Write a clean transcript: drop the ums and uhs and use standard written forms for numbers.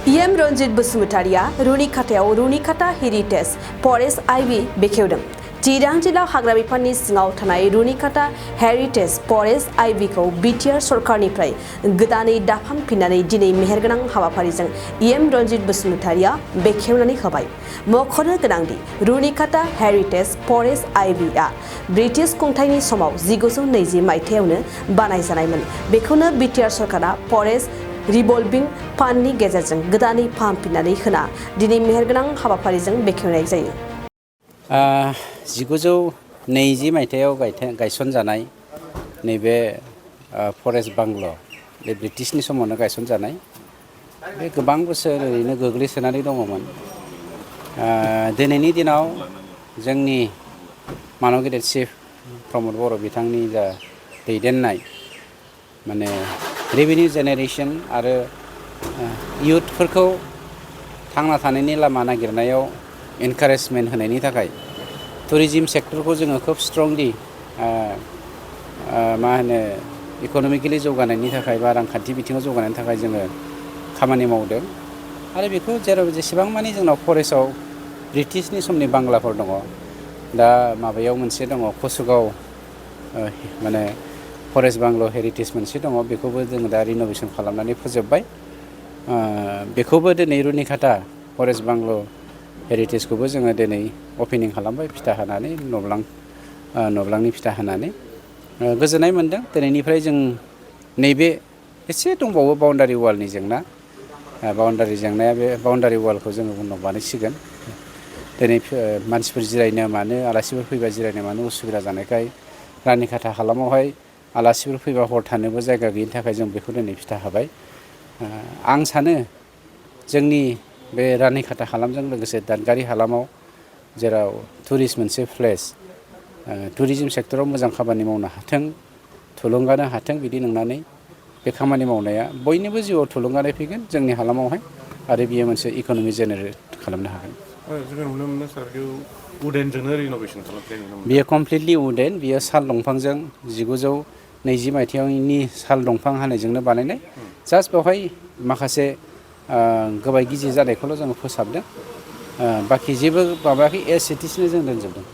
PM Ranjit बसुमतारिया रुनिखातायाव Runikhata heritage forest IB बेखेवदों। चिरां जिल्ला हाग्रा बिफाननि सिङाव थानाय रुनिखाता हेरिटेज फरेस्ट आइबिखौ बिटिआर सरकारनिफ्राय गोदानै दाफामफिननानै दिनै मेहेरगोनां हाबाफारिजों PM रन्जित बसुमतारिया बेखेवनानै होबाय। मख'नो गोनांदि रुनिखाता हेरिटेज फरेस्ट आइबिआ ब्रिटिश खुंथायनि समाव 1920 मायथाइयावनो बानायजानायमोन। बेखौनो बिटिआर सरकारा फरेस्ट रिभल्भिं फान्डनि गेजेरजों गोदानै फाहामफिननानै होना दिनै मेहेरगोनां हाबाफारिजों बेखेवनाय जायो। 1920 मायथाइयाव गायसनजानाय नैबे फरेस्ट बांल' बे ब्रिटिशनि समावनो गायसनजानाय बे गोबां बोसोर ओरैनो गोग्लैसोनानै दङमोन। दिनैनि दिनाव जोंनि मानव गेदेर चिफ प्रमद बर' बिथांनि जा दैदेननाय माने रेभिनिउ जेनेरेशन आरो इयुथफोरखौ थांना थानायनि लामा नागिरनायाव एनकारेजमेन्ट होनायनि थाखाय टुरिज्म सेक्टरखौ जोङो खोब स्ट्रंलि मा होनो इक'नमिकेलि जौगानायनि थाखाय बा रांखान्थि बिथिङाव जौगानायनि थाखाय जोङो खामानि मावदों। आरो बेखौ जेराव जेसेबां मानि जोंनाव फरेस्टआव ब्रिटिशनि समनि बांलाफोर दङ, दा माबायाव मोनसे दङ कसुगाव माने फरेस्ट बांल' हेरिटेज मोनसे दङ, बेखौबो जोङो दा रिन'भेसन खालामनानै फोजोबबाय। बेखौबो दिनै रुनिखाता फरेस्ट बांल' हेरिटेजखौबो जोङो दिनै अपेनिं खालामबाय, फिथा होनानै नब्लांनि फिथा होनानै गोजोननाय मोन्दों। दिनैनिफ्राय जों नैबे एसे दंबावो बाउन्डारि वालनि जेंना, बाउन्डारि जेंनाया बे बाउन्डारि वालखौ जोङो उनाव बानायसिगोन। दिनै मानसिफोर जिरायनो मानो, आलासिफोर फैबा जिरायनो मानो उसुबिदा जानायखाय रानिखाता हालामावहाय आलासिफोर फैबा हर थानोबो जायगा गैयिनि थाखाय जों बेखौ दिनै फिथा होबाय। आं सानो जोंनि बे रानिखाता हालामजों लोगोसे दादगारि हालामाव जेराव टुरिस्ट मोनसे प्लेस, टुरिज्म सेक्टराव मोजां खामानि मावनो हाथों, थुलुंगानो हाथों, बिदि नंनानै बे खामानि मावनाया बयनिबो जिउआव थुलुंगानाय फैगोन जोंनि हालामावहाय, आरो बियो मोनसे इक'नमि जेनेरेट खालामनो हागोन। जोङो नुनो मोनो सार, उडेनजोंनो रिन'भेसन खालामनाय नुनो मोनो। बियो कमप्लिटलि उडेन, बियो साल दंफांजों 1920 मायथाइनि साल दंफां हानायजोंनो बानायनाय। जास्ट बेवहाय माखासे गोबाय गिजि जानायखौल' जोङो फोसाबदों, बाखि जेबो माबायाखै, एज इट इजनो जों दोनजोबदों।